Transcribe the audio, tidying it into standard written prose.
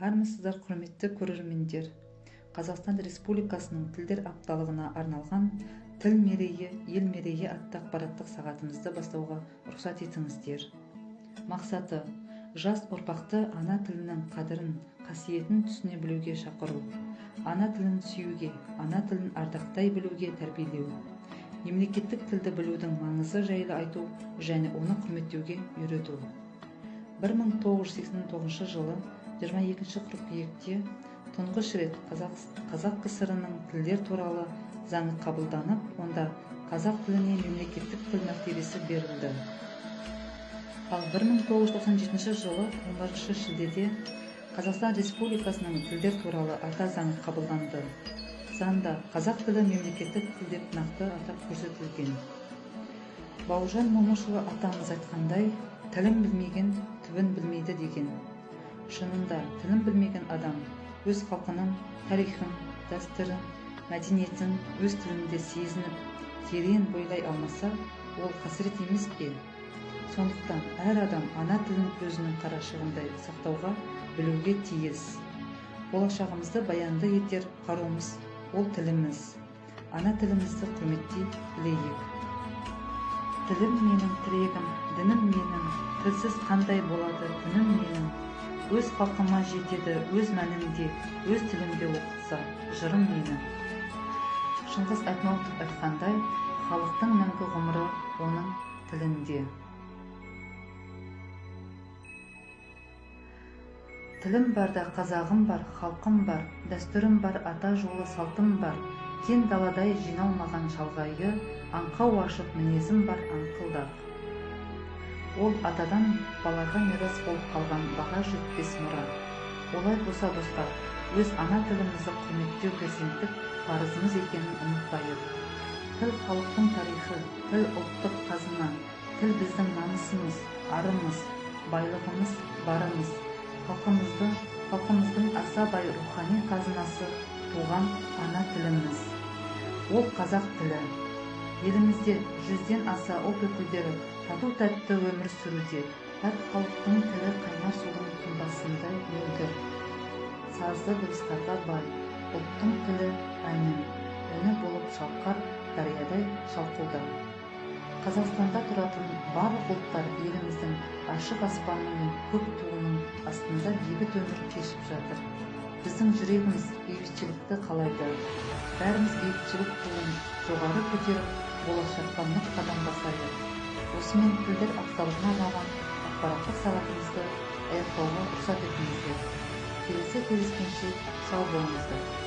Армысыздар, құрметті көрермендер! Қазақстан Республикасының тілдер апталығына арналған «Тіл мерейі, ел мерейі» атты ақпараттық сағатымызды бастауға рұқсат етіңіздер. Мақсаты: жас ұрпақты ана тілінің қадірін, қасиетін түсіне білуге шақыру, ана тілін сүюге, ана тілін ардақтай білуге тәрбиелеу, мемлекеттік тілді білудің маңызы жайлы айту және оны құрметтеуге үйрету. 1989 жылы 22 қыркүйекте тұңғыш рет Қазақ КСР-ның тілдер туралы заңы қабылданып, онда қазақ тіліне мемлекеттік тіл мәртебесі берілді. Ал 1997 жылы 11 шілдеде Қазақстан Республикасының тілдер туралы ата заңы қабылданды. Заңда қазақ тілі мемлекеттік тіл деп нақты атап көрсетілген. Бауыржан Момышұлы атамыз айтқандай, «Тілін білмеген түбін білмейді» деген. Шынында, тілін білмеген адам өз халқының тарихын, дәстүрін, мәдениетін өз тілінде сезініп, терең бойлай алмаса, ол қасірет емес пе? Сондықтан әр адам ана тілін көзінің қарашығындай сақтауға білуге тиіс. Болашағымызды баянды етер қаруымыз ол тіліміз. Ана тілімізді құрметтей білейік. Тілім менің тірегім, дінім менің, тілсіз қандай болады күнім менің? Өз халқыма жетеді өз мәнінде, өз тілімде оқытса жырым менің. Шыңғыс Айтматов айтқандай, халықтың мәңгі ғұмыры оның тілінде. Тілім барда қазағым бар, халқым бар, дәстүрім бар, ата жолы салтым бар, кең даладай жиналмаған шалғайы, аңқау ашық мінезім бар аңқылдақ. Ол атадан балаға мирас болып қалған баға жетпес мұра. Олай болса, достар, өз ана тілімізді құрметтеу перзенттік парызымыз екенін ұмытпайық. Тіл халықтың тарихы, тіл ұлттық қазына, тіл біздің намысымыз, арымыз, байлығымыз, барымыз. Халқымыздың аса бай рухани қазынасы туған ана тіліміз. Ол қазақ тілі. Елімізде 100-ден аса ұлт өкілдері тату-тәтті өмір сүруде. Әр халықтың тілі қайнар судың тұнбасындай мөлдір, сазды дыбыстарға бай. Ұлттың тілі әнім, үні болып шалқар дариядай шалқуда. Қазақстанда тұратын барлық ұлттар еліміздің ашық аспаны мен көк туының астында бейбіт өмір кешіп жатыр. Біздің жүрегіміз бейбітшілікті қалайды. Бәріміз бейбітшілік туын жоғары көтеріп, болашаққа нық қадам басайық. Осымен тілдер апталығына арналған ақпараттық сағатымызды аяқтауға рұқсат етіңіздер. Келесі кездескенше сау болыңыздар.